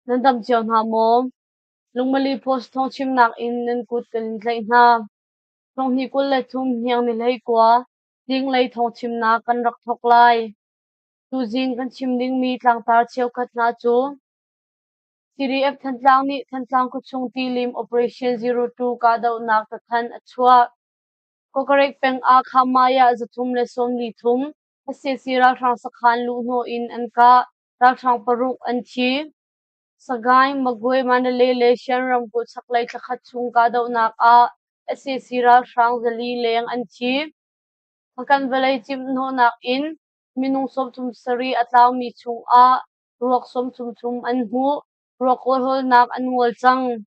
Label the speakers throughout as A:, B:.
A: Nan dam cio hna maw? Lungmali Post thawngchimnak in nan kut kan in tlaih hna. Thonghnih 23 hniang ni 19 zinglei thawngchimnak kan rak thawk lai. Tuzing kan chim dingmi tlangtar cheukhat hna cu CDF Thantlang nih Thantlang khuachung tilim Operation 02 kahdohnak cathanh a chuah. Kawkarek peng ah Khamai ah 343 sac ralhrang sakhan luhhnawh in an kah. Ralhrang paruk an thi. Sagaing, Magwe, Mandalay le Shan ramkulh chaklei thlakhat chung kahdohnak ah sac ralhrang 400 leng an thi. Hpakant vawlei cimh-hnawhnak in minung 37 a tlaumi chungah ruak 33 an hmuh. Ruak kawlhawlnak an ngol cang.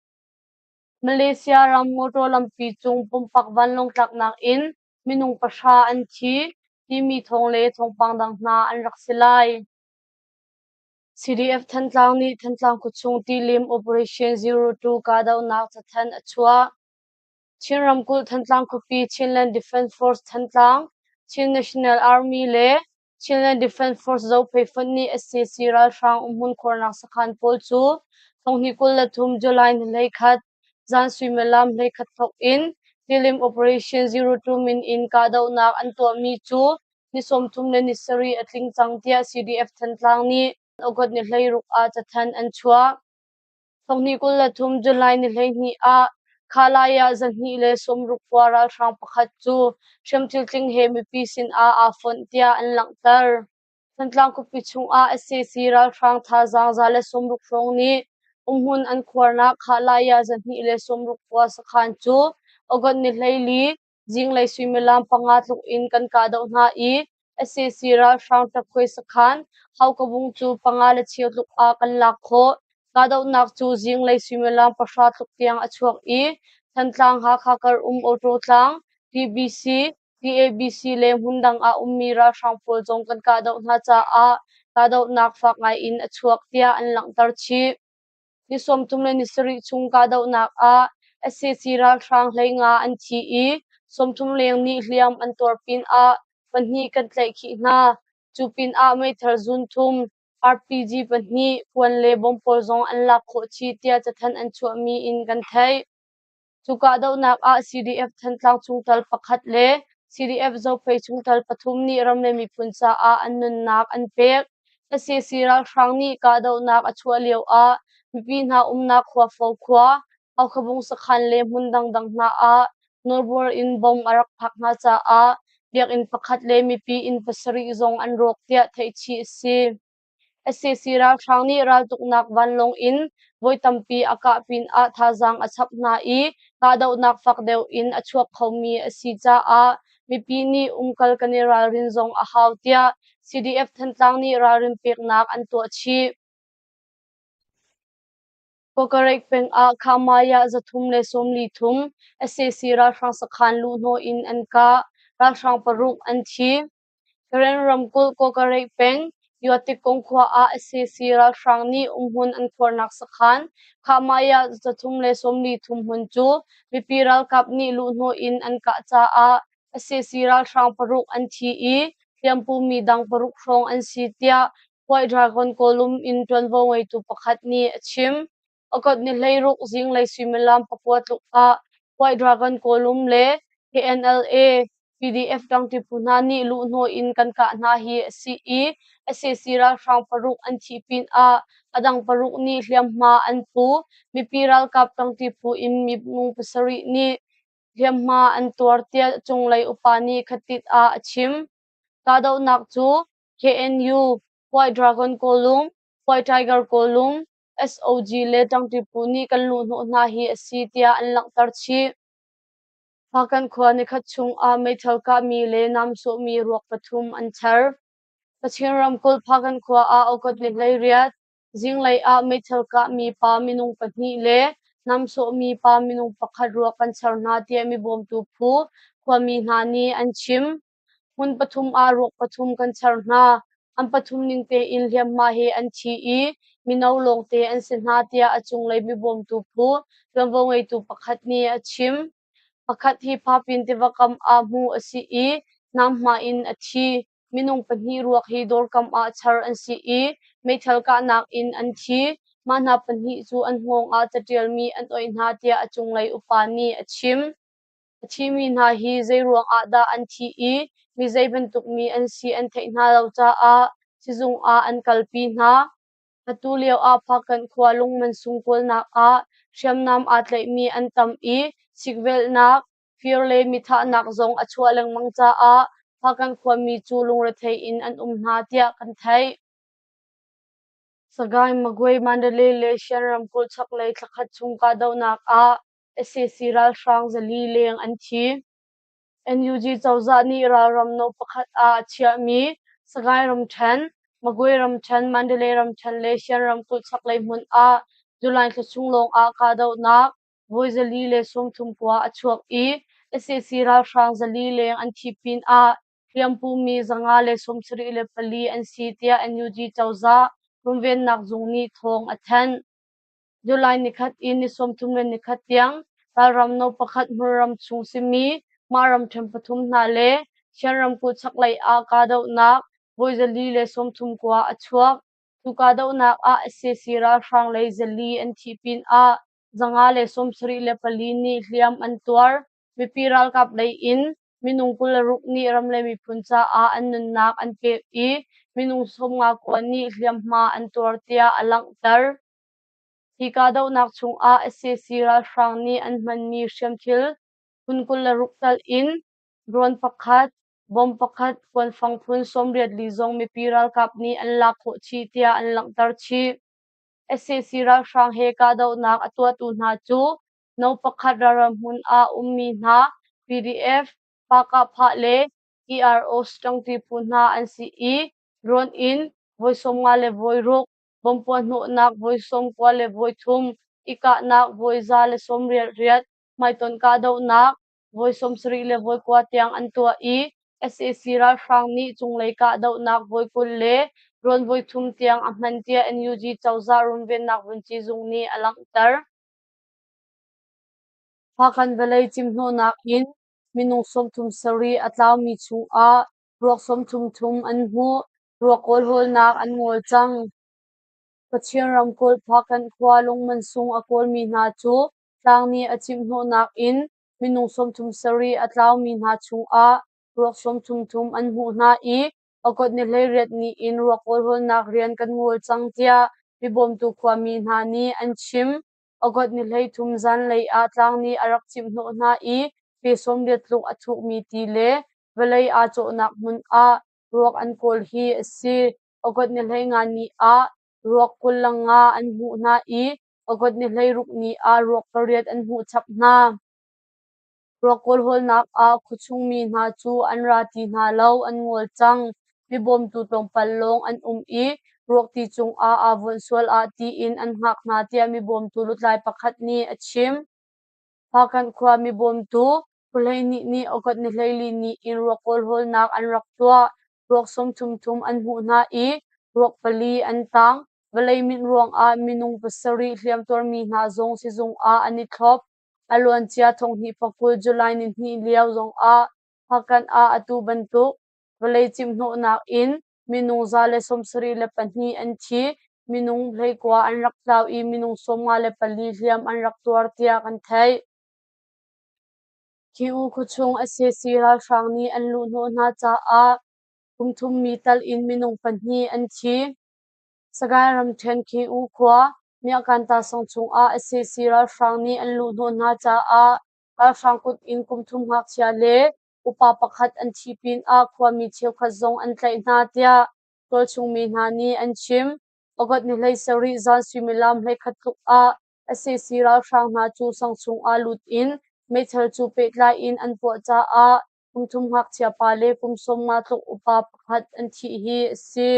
A: Malaysia ram motor lampi cung pumpak vanlawng tlaknak in minung pahra an thi timi thawng le thawngpang dang hna an rak si lai. CDF Thantlang nih Thantlang khuachung tilim Operation 02 kahdohnak cathanh a chuah. Chin ramkulh Thantlang khuapi Chinland Defense Force Thantlang, Chin National Army le Chinland Defense Force Zophei fonh nih sac ralhrang umhmun khuarnak sakhan pawl cu thonghnih 23 July ni 11 zan suimilam 11 thawk in Tilim Operation 02 min in kahdohnak an tuahmi cu ni 37 a tling cang tiah CDF Thantlang nih August ni 16 ah cathanh an chuah. Thonghnih 23 July ni 12 ah Khalai ah 260 khua ralhrang pakhat cu hriamthil tling he mipi sinah aa fonh tiah an langhter. Thantlang khuapi chungah sac ralhrang thazaang 160 hrawng nih umhmun an khuarnak Khalai ah 260 khua sakhan cu August ni 14 Zinglei suimilam panga tluk in kan kahdoh hna i sac ralhrang ṭakhuai sakhan Haukabung cu panga le cheu tluk ah kan lak khawh. Kahdohnak cu zinglei suimilam pahra tluk tiang a chuak i Thantlang Hakha kar um auto tlang, TBC, TABC le hmundang ah ummi ralhrang pawl zong kan kahdoh hna caah kahdohnak fak ngai in a chuak tiah an langhter chih. Ni 37 chung kahdohnak ah sac ralhrang 15 an thi i 30 leng nih hliam an tuar pinah pahnih kan tlaihkhih hna. Cu pinah meithal zun thum, RPG pahnih, kuan le bom pawl zong an lak khawh chih tiah cathanh an chuahmi in kan theih. Cu kahdohnak ah CDF Thantlang chungtel pakhat le CDF Zophei chungtel pathum nih ram le miphun caah an nunnak an pek. Sac ralhrang nih kahdohnak a chuah lio ah mipi hna umnak Khuafo khua, Haukhabung sakhan le hmun dangdang hna ah nawlbuar in bom a rak phak hna caah biakinn pakhat le mipi inn pasarih zong an rawk tiah theihchih a si. Sac ralhrang nih raltuknak vanlawng in voi tampi a kah pinah thazaang a chap hna i kahdohnak fak deuh in a chuak khomi a si caah mipi nih umkal kan i ralrin zong a hau tiah CDF Thantlang nih ralrin peknak an tuah chih. Kawkarek peng ah Khamaya 343 sac ralhrang sakhan luhhnawh in an kah, ralhrang paruk an thi. Karen ramkulh Kawkarek peng Yuatikong khua ah sac ralhrang nih umhmun an khuarnak sakhan Khamaya 343 hmun cu mipi ralkap nih luhhnawh in an kah caah sac ralhrang paruk an thi i hliampumi dang paruk hrawng an si tiah White Dragon Kawlum in ṭuanvo ngeitu pakhat nih a chim. August ni 16 zinglei suimilam pakua tluk ah White Dragon Kawlum le KNLA PDF ṭangṭi phu hna nih luhhnawh in kan kah hna hi a si i sac ralhrang paruk an thih pinah a dang paruk nih hliamhma an pu. Mipi ralkap ṭangṭi phu in minung pasarih nih hliamhma an tuar tiah cunglei upa nih khatit ah a chim. Kahdohnak cu KNU, White Dragon Kawlung, White Tiger Kawlung, SOG le ṭangṭi phu nih kan luhhnawh hna hi a si tiah an langhter chih. Hpakant khua nikhat chung ah meithal kahmi le nam sawhmi ruak pathum an char. Kachin ramkulh Hpakant khua ah August ni 18, zinglei ah meithal kahmi pa minung pahnih le nam sawhmi pa minung pakhat ruak kan char hna tiah mibawmtu phu khuami hna nih an chim. Hmun pathum ah ruak pathum kan char hna. An pathum ning tein hliamhma he an thi i mino lawngte an si hna tiah a cunglei mibawmtu phu ṭuanvo ngeitu pakhat nih a chim. Pakhat hi Phapin tiva kam ah hmuh a si i namhma in a thi. Minung pahnih ruak hi dawrkam ah char an si i meithal kahnak in an thi. Mah hna pahnih cu an hngawng ah caṭialmi an oih hna tiah a cunglei upa nih a chim. A thimi hna hi zeiruang ah dah an thih i mi zei bantuk mi an si an theih hna lo caah sizung ah an kalpi hna. Atu lio ah Phakanh khua lungmansung kawlnak ah hriamnam aa tlaihmi an tam i sikvelhnak, fir le mithahnak zong a chuah lengmang caah Phakanh khuami cu lungrethei in an um hna tiah kan theih. Sagaing, Magway, Mandalay le Shan ramkulh chaklei thlakhat chung kahdohnak ah sac ralhrang 400 leng an thi. NUG cozah nih ralram no pakhat ah a chiahmi Sagaing ramṭhen, Magway ramṭhen, Mandalay ramṭhen le Shan ramkulh chaklei hmun ah July thla chung lawng ah kahdohnak voi 439 a chuak i sac ralhrang 400 leng an thi pinah hliampumi 574 an si tiah NUG cozah runvennak zung nih thawng a thanh. July nikhat in ni 31 tiang ralram no pakhat hmunram chung simi mah ramṭhen pathum hna le Shan ramkulh chaklei ah kahdohnak voi 439 a chuak. Cu kahdohnak ah sac ralhrang lei 400 an thih pinah 574 nih hliam an tuar. Mipi ralkap lei in minung 26 nih ram le miphun caah an nunnak an pek i minung 59 nih hliamhma an tuar tiah a langhter. Hi kahdohnak chungah sac ralhrang nih an hmanmi hriamthil phun 26 tal in drone pakhat, bomb pakhat, kuanfang phun 84 zong mipi ralkap nih an lak khawh chih tiah an langhter chih. Sac ralhrang he kahdohnak a tuahtu hna cu No pakhat ralram hmun ah ummi hna PDF, Pahkahphah le EROs ṭangṭi phu hna an si i drone in voi 50 le voi ruk, bomb puahhnawhnak voi 90 le voi thum, i kahnak voi 188, hmaitonh kahdohnak voi 70 le voi kua tiang an tuah i sac ralhrang nih cunglei kahdohnak voi 20 le drone voi thum tiang a hman tiah NUG cozah runvennak vunci zung nih a langhter. Phakhan vawlei cimhnawhnak in minung 37 a tlaumi chungah ruak 33 an hmuh. Ruak kawlhawlnak an ngol cang. Kachin ramkulh Phakanh khua lungmansung a kawlmi hna cu tlang nih a cimhnawhnak in minung 37 a tlaumi hna chungah ruak 33 an hmuh hna i August ni 18 ni in ruak kawlhawlnak rian kan ngol cang tiah mibawmtu khuami hna nih an chim. August ni 33 zanlei ah tlang nih a rak cimhhnawh hna i pe 80 tluk a thukmi ti le vawlei aa cawhnak hmun ah ruak an kawl hi a si. August ni 15 ni ah ruak 25 an hmuh hna i August ni 16 ni ah ruak pariat an hmuh chap hna. Ruak kawlhawlnak ah khuachung mi hna cu an ra ti hna lo, an ngol cang. Mibawmtu tlawmpal lawng an um i ruak ti cungah aa vuanh sual ah tiin an hngak hna tiah mibawmtu lutlai pakhat nih a chim. Phakanh khua mibawmtu phu 12 nih August ni 14 ni in ruak kawlhawlnak an rak tuah. Ruak 33 an hmuh hna i ruak pali an tang. Vawlei minh ruangah minung pasarih hliamtuarmi hna zong sizung ah an i thlop. A luancia thonghnih pakul July nihnih lio zongah Phakanh ah atu bantuk vawlei cimhnawhnak in minung 172 an thi, minung 19 an rak tlau i minung 54 hliam an rak tuar tiah kan theih. Khiu khuachung sac ralhrang nih an luhhnawh hna caah kum thum mi tal in minung pahnih an thi. Sagaing ramṭhen Khiu khua Miakanta sang chungah sac ralhrang nih an luhhnawh hna caah ralhrang kut in kum thum ngakchia le upa pakhat an thi pinah khuami cheukhat zong an tlaih hna tiah tualchung mi hna nih an chim. August ni 17 zan suimilam 11 tluk ah sac ralhrang hna cu sang chungah lut in meithal cu pehtlai in an puah caah kum thum ngakchia pa le kum 50 tluk upa pakhat an thih hi a si.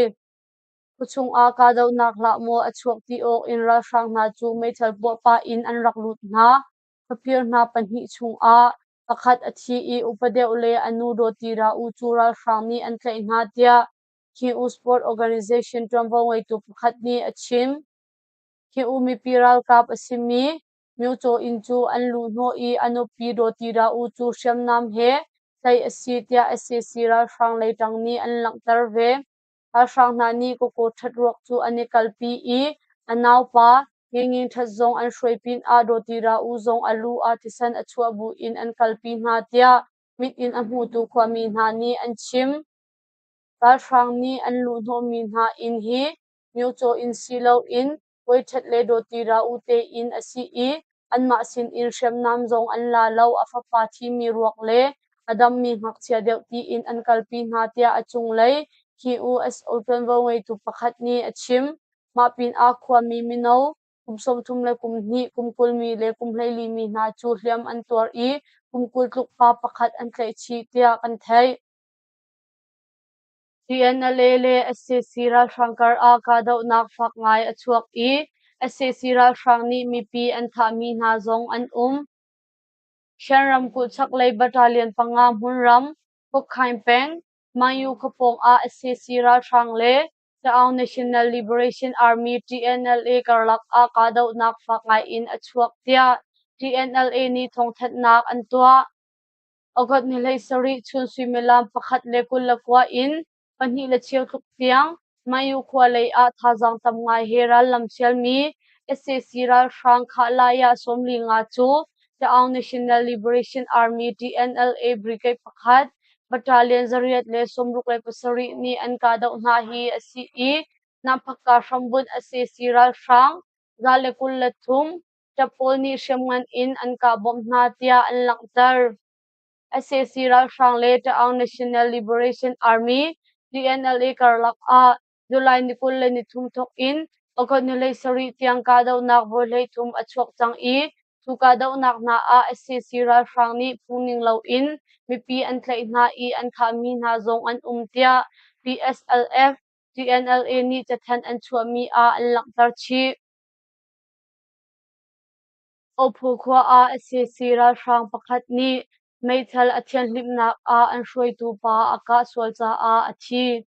A: Khuachung ah kahdohnak hlah maw a chuak ti awk in ralhrang hna cu meithal puah pah in an rak lut hna. Khuaphir hna pahnih chungah pakhat a thi i upa deuh le a nu Dawti Ra-u cu ralhrang nih an tlaih hna tiah Kyi-U Sport Organization ṭuanvo ngeitu pakhat nih a chim. Kyi-U mipi ralkap a simi Myo Caw Inn cu an luhhnawh i a nupi Dawti Ra-u cu hriamnam he tlaih a si tiah sac ralhrang lei ṭang nih an langhter ve. Ralhrang hna nih Kawkaw ṭhat ruak cu an i kalpi i A naupa Nginging That zong an hruai pinah Dawtira U zong a lu ah thisen a chuah buin an kalpi hna tiah mit in a hmutu khuami hna nih an chim. Ralhrang nih an luhhnawhmi hna inn hi myocaw inn si loin Puaiṭhat le Dawtira U te inn a si i anmah sinin hriamnam zong an la lo. A fapa thimi ruak le a dammi ngakchia deuh tiin an kalpi hna tiah a cunglei KUSO ṭuanvo ngeitu pakhat nih a chim. Mah pinah khuami mino kum 30 le kum hnih, kum 20 mi le kum 14 mi hna cu hliam an tuar i kum 20 tluk pa pakhat an tlaihchih tiah kan theih. TNLA le sac ralhrang kar ah kahdohnak fak ngai a chuak i sac ralhrang nih mipi an thahmi hna zong an um. Shan ramkulh chaklei battalion panga hmunram Kokhain peng, Mangyu khuapawng ah sac ralhrang le Ta'aung National Liberation Army TNLA karlak ah kahdohnak fak ngai in a chuak tiah TNLA nih thawngthanhnak an tuah. August ni 17 chun suimilam 1:29 in 2:15 tluk tiang Mayu khua lei ah thazaang tam ngai he rallam sialmi sac ralhrang Khahlayah 45 cu Ta'aung National Liberation Army TNLA Brigade pakhat Battalion 867 nih an kahdoh hna hi a si i Namphakka hrambunh sac ralhrang 123 ṭap pawl nih hriamngan in an kah bawmh hna tiah an langhter. Sac ralhrang le Ta'aung National Liberation Army TNLA karlak ah July ni 23 thawk in August ni 17 tiang kahdohnak voi 13 a chuak cang i cu kahdohnak hna ah sac ralhrang nih phungning loin mipi an tlaih hna i an thahmi hna zong an um tiah PSLF TNLA nih cathanh an chuahmi ah an langhter chih. Ophu khua ah sac ralhrang pakhat nih meithal a thianhhlimhnak ah an hruaitu pa a kah sual caah a thi.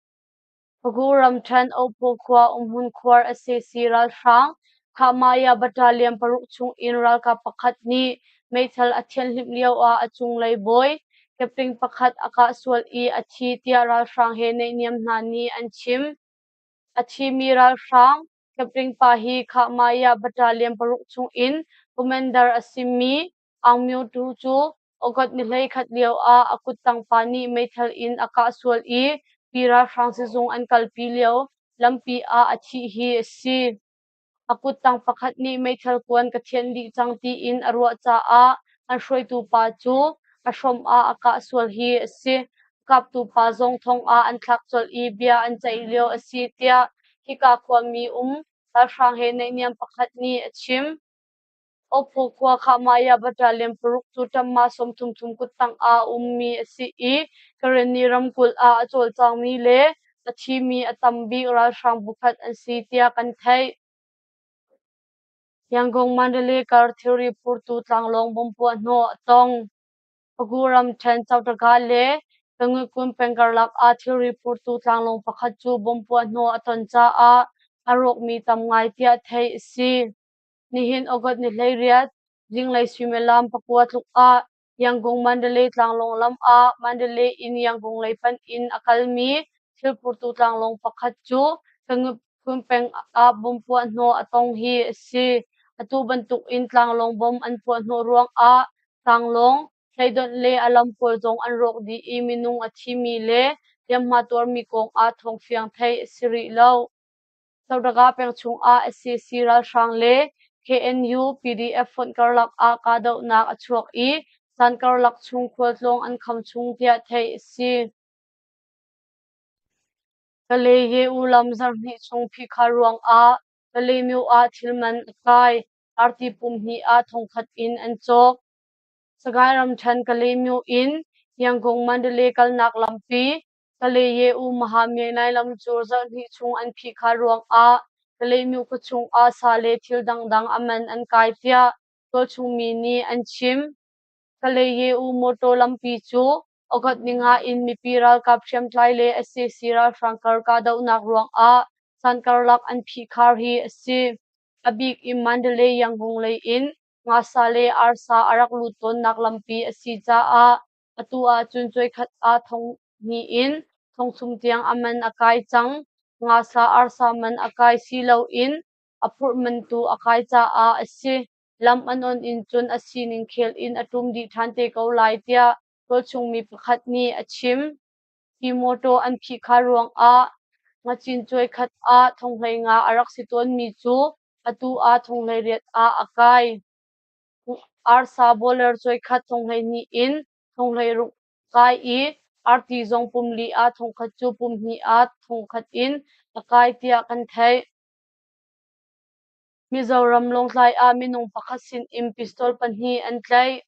A: Pagu ramṭhen Ophu khua umhmun khuar sac ralhrang Khahmaya Battalion paruk chungin ralkap pakhat nih meithal a thianhhlimh lioah a cunglei bawi captain pakhat a kah sual i a thi tiah ralhrang he naihniam hna nih an chim. A thimi ralhrang Captain pa hi Khahmaya Battalion paruk chungin commander a simi Aung Myo Tu cu August ni 11 lio ah a kuttang pa nih meithal in a kah sual i pi ralhrang sizung an kalpi lio lampi ah a thih hi a si. A kuttang pakhat nih meithal kuan ka thianh dih cang tiin a ruah caah an hruaitu pa cu a hrom ah a kah sual hi a si. Kaptu pa zong thong ah an thlak colh i bia an ceih lio a si tiah hika khuami um ralhrang he naihniam pakhat nih a chim. Ophu khua Khahmaya Battalion paruk cu ṭamma 33 kuttang ah a ummi a si i Karenni ramkulh ah a cawlcangmi le a thimi a tam bik ralhrang bukhat an si tiah kan theih. Yangon Mandalay kar thilri phurtu tlanglawng bomb puahhnawh a tong. Pagu ramṭhen Chautaga le Kanguikun peng karlak ah thilri phurtu tlanglawng pakhat cu bomb puahhnawh a ton caah a rawkmi tam ngai tiah theih a si. Nihin August ni 18, zinglei suimilam 9 tluk ah Yangon Mandalay tlanglawng lam ah Mandalay in Yangon lei panh in a kalmi thilphurtu tlanglawng pakhat cu Kanguikun peng ah bomb puahhnawh a tong hi a si. Atu bantuk in tlanglawng bomb an puahhnawh ruangah tlanglawng, hleidonh le a lam pawl zong an rawk dih i minung a thimi le hliamhma tuarmi kong ah thawngfiang theih a si rih lo. Saudaka peng chungah sac ralhrang le KNU PDF fonh karlak ah kahdohnak a chuak i caan karlak chung khualtlawng an kham chung tiah theih a si. Kalay-Ye-U lam zarhhnih chung phihkhar ruangah Kalaymyo ah thil man a kai. Arti pum hnih ah thongkhat in an cawk. Sagaing ramṭhen Kalaymyo in Yangon Mandalay kalnak lampi Kalay-Ye-U Mahamyai lam cu zarhhnih chung an phihkhar ruangah Kalaymyo khuachung ah sa le thil dangdang a man an kai tiah tualchung mi nih an chim. Kalay-Ye-U motor lampi cu August ninga in mipi ralkap hriamtlai le sac ralhrang kar kahdohnak ruangah caan karlak an phihkhar hi a si. A bik in Mandalay Yangon lei in ngasa le arsa a rak lut tawnnak lampi a si caah atu ahcun cuaikhat ah 2000 in 3000 tiang a man a kai cang. Ngasa arsa man a kai si loin A phurh man tu a kai caah a si. Lam an on in cun a sining khel in a ṭum dih ṭhan te ko lai tiah tualchung mi pakhat nih a chim. Hi mawṭaw an phihkhar ruangah ngacin cuai khat ah thong 15 a rak si tawnmi cu atu ah thong 18 ah a kai. Arsa bawler cuai khat thong 12 in thong 16 kai i arti zong pum li ah thongkhat cu pum hnih ah thongkhat in a kai tiah kan theih. Mizoram Lawngtlai ah minung pakhat sinin pistol pahnih an tlaih.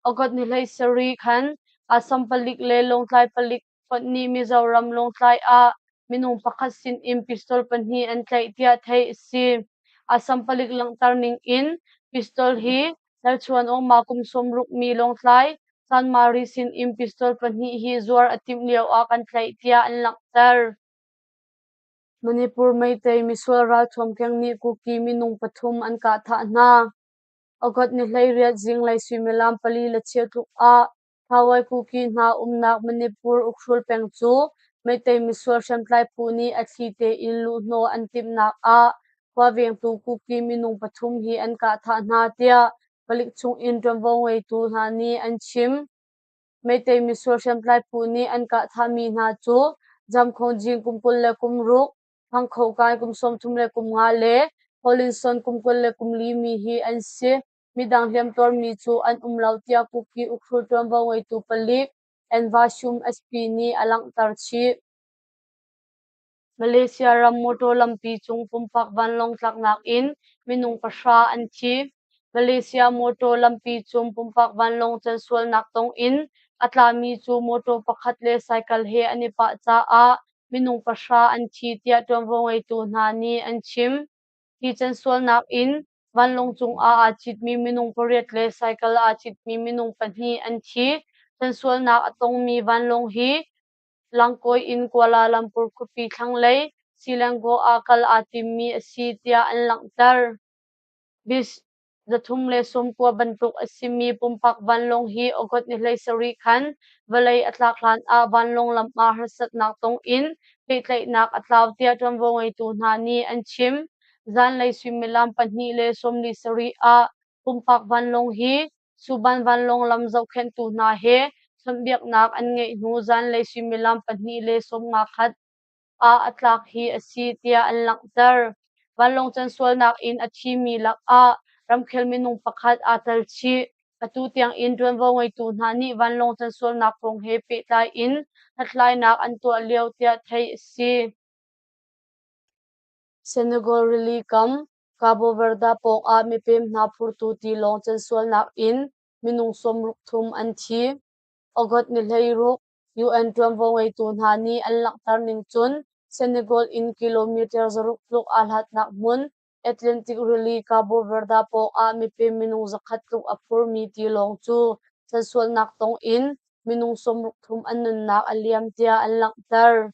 A: August ni 17 khan Assam palik le Lawngtlai palik fonh nih Mizoram Lawngtlai ah minung pakhat sinin pistol pahnih an tlaih tiah theih a si. Assam palik langhter ning in pistol hi Lalchuanawma kum 60 mi Lawngtlai Sanmari sinin pistol pahnih hi zuar a timh lio ah kan tlaih tiah an langhter. Manipur Meitei misual ralthuam keng nih Kuki minung pathum an kah thah hna. August ni 18 zinglei suimilam 4:15 tluk ah Thawai Kuki hna umnak Manipur Ukhrul peng cu Meitei misual hriamtlai phu nih a thli tein luhhnawh an timhnak ah khua vengtu Kuki minung pathum hi an kah thah hna tiah palik chungin ṭuanvo ngeitu hna nih an chim. Meitei misual hriamtlai phu nih an kah thahmi hna cu Jamkhongjing kum 26, Thangkhokai kum 35 le Holinson kum 24 mi hi an si. Midang hliamtuarmi cu an um lo tiah Kuki Ukhrul ṭuanvo ngeitu palik Envashum SP nih a langhter chih. Malaysia ram motor lampi cung pumpak vanlawng tlaknak in minung pahra an thi. Malaysia motor lampi cung pumpak vanlawng cansualnak tong in a tlami cu motor pakhat le cycle he an i pah caah minung pahra an thi tiah ṭuanvo ngeitu hna nih an chim. Hi cansualnak in vanlawng cungah aa citmi minung pariat le cycle aa citmi minung pahnih an thi. Cansualnak a tongmi vanlawng hi Langkawi in Kuala Lumpur khuapi thlanglei Selangor ah kal aa timmi a si tiah an langhter. Bis 390 bantuk a simi pumpak vanlawng hi August ni 17 khan vawlei a tlak hlan ah vanlawng lam ah harsatnak tong in pehtlaihnak a tlau tiah ṭuanvo ngeitu hna nih an chim. Zanlei suimilam 2:47 ah pumpak vanlawng hi Suban vanlawng lam zohkhenhtu hna he chawnhbiaknak an ngeih hnu zanlei suimilam 2:51 ah a tlak hi a si tiah an langhter. Vanlawng cansualnak in a thimi lakah ramkhel minung pakhat aa tel chih. Atu tiang in ṭuanvo ngeitu hna nih vanlawng cansualnak kong he pehtlai in hlathlainak an tuah lio tiah theih a si. Senegal rili kam Cabo Verde pawngah mipem hna phurtu tilawng cansualnak in minung 63 an thi. August ni 16 UN ṭuanvo ngeitu hna nih an langhter ning cun Senegal in kilometer 600 tluk aa hlatnak hmun Atlantic Rili Cabo Verde pawngah mipem minung 100 tluk a phurmi tilawng cu cansualnak tong in minung 63 an nunnak a liam tiah an langhter.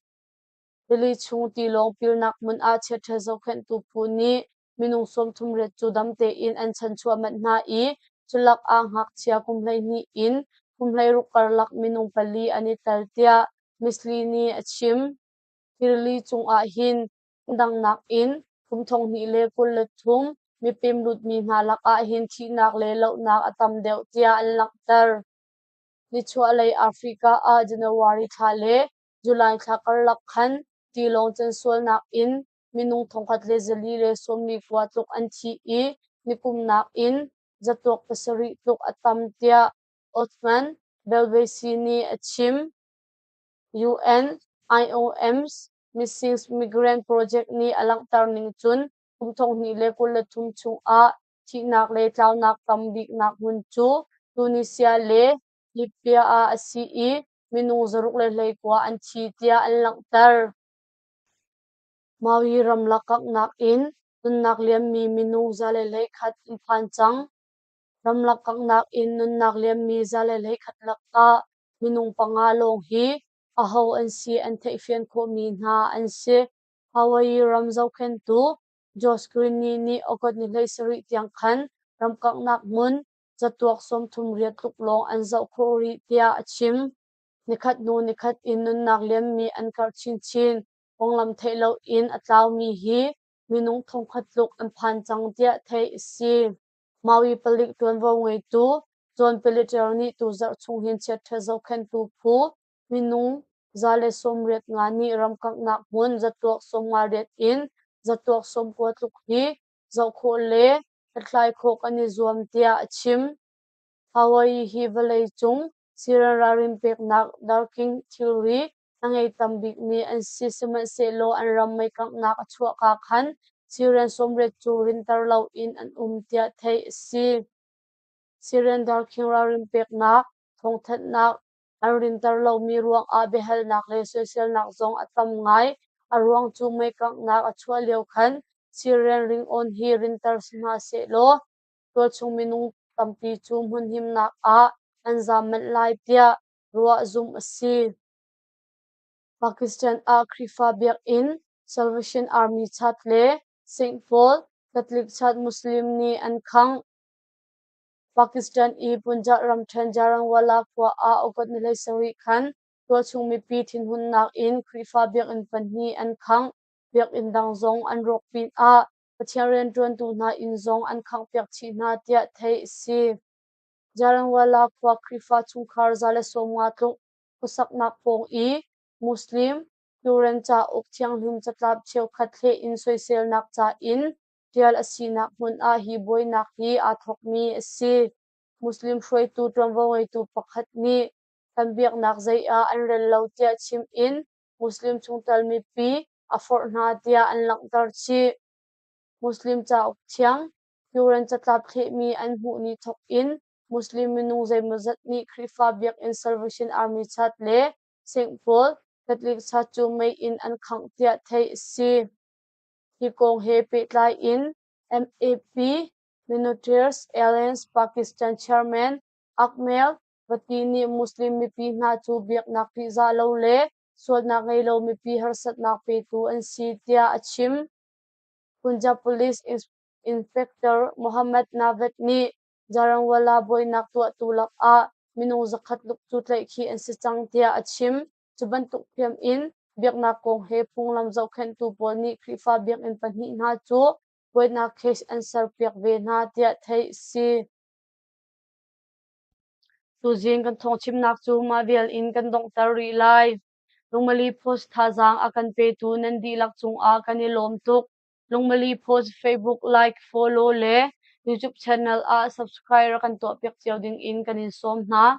A: Rili chung tilawng pilnak hmun ah chiaṭha zohkhenhtu phu nih minung 38 cu dam tein an chanchuah manh hna i culak ah ngakchia kum 12 in kum 16 karlak minung pali an i tel tiah Misli nih a chim. Hi rili cungah hin dang nakin kum 2023 mipem lutmi hna lakah hin thihnak le lohnak a tam deuh tiah an langhter. Nichuahlei Africa ah January thla le July thla karlak khan tilawng cansualnak in minung 1449 tluk an thi i nikum nakin zatuak pasarih tluk a tam tiah Othman Belbasi nih a chim. UN IOM's Missing Migrant Project nih a langhter ning cun kum 2023 chungah thihnak le tlaunak tam biknak hmun cu Tunisia le Libya ah a si i minung 619 an thi tiah an langhter. Maui ramlak kanghnak in nunnak liammi minung 121 an phan cang. Ramlak kanghnak in nunnak liammi 121 lakah minung panga lawng hi aho an si an theihfian khawhmi hna an si. Hawaii ram zohkhenhtu Josh Green nih August ni 17 tiang khan ramkanghnak hmun catuak 38 tluk lawng an zoh khawh rih tiah a chim. Nikhat hnu nikhat in nunnak liammi an karh chinchin. Konglam theih loin a tlaumi hi minung 1000 tluk an phan cang tiah theih a si. Maui palik ṭuanvo ngeitu John Pelletier nih tuzarh chung hin chiatṭhat zohkhenhtu phu minung 185 nih ramkanghnak hmun zatuak 58 in zatuak 90 tluk hi zoh khawh le hlathlai khawh kan i zuam tiah a chim. Hawaii hi vawleicung siren ralrin peknak darking thilri a ngei tam bikmi an si, sihmanhsehlaw an ram meikanghnak a chuahka khan siren 80 cu rinter loin an um tiah theih a si. Siren darkhing ralrin peknak thawngthanhnak an rinter lomi ruangah biahalnak le soiselnak zong a tam ngai. A ruang cu meikanghnak a chuah lio khan siren ringawn hi rinter si hna sehlaw tualchung minung tampi cu hmunhimnak ah an zaam manh lai tiah ruah zumh a si. Pakistan ah Khrihfa biakinn, Salvation Army Church le St. Paul Catholic Church Muslim nih an khangh. Pakistan i Punjab ramṭhen Jaranwala khua ah August ni 17 khan tualchung mipi thinhunnak in Khrihfa biakinn pahnih an khangh. Biakinn dang zong an rawk pinah Pathian rianṭuantu hna inn zong an khanghpiak chih hna tiah theih a si. Jaranwala khua Khrihfa chungkhar 150 tluk khuasaknak pawng i Muslim Quran cauk thianghlim catlap cheukhat thleh in soiselnak ca in ṭial a sinak hmun ah hi buainak hi aa thawkmi a si. Muslim hruaitu ṭuanvo ngeitu pakhat nih kan biaknak zei ah an rel lo tiah chim in Muslim chungtel mipi a forh hna tiah an langhter chih. Muslim cauk thiang Quran catlap thlehmi an hmuh ni thawk in Muslim minung zeimawzat nih Khrihfa biakinn Salvation Army Church le St. Paul Catholic Church cu mei in an khangh tiah theih a si. Hi kong he pehtlai in MAP Minorities Alliance Pakistan Chairman Akmal Bhatti nih Muslim mipi hna cu biaknak ṭihzah lo le sualnak ngei lo mipi harsatnak petu an si tiah a chim. Punjab Police Inspector Mohammad Naved nih Jaranwala buainak tuahtu lakah minung 100 tluk cu tlaihkhih an si cang tiah a chim. Cu bantuk ṭhiam in biaknak kong he phunglam zohkhenhtu pawl nih Khrihfa biakinn pahnih hna cu buainak case an serpiak ve hna tiah theih a si. Tuzing kan thawngchimnak cu mah vial in kan donghter rih lai. Lungmali Post thazaang a kan petu nan dihlak cungah kan i lawm tuk. Lungmali Post Facebook like, follow le YouTube channel ah subscribe rak kan tuahpiak cio ding in kan in sawm hna.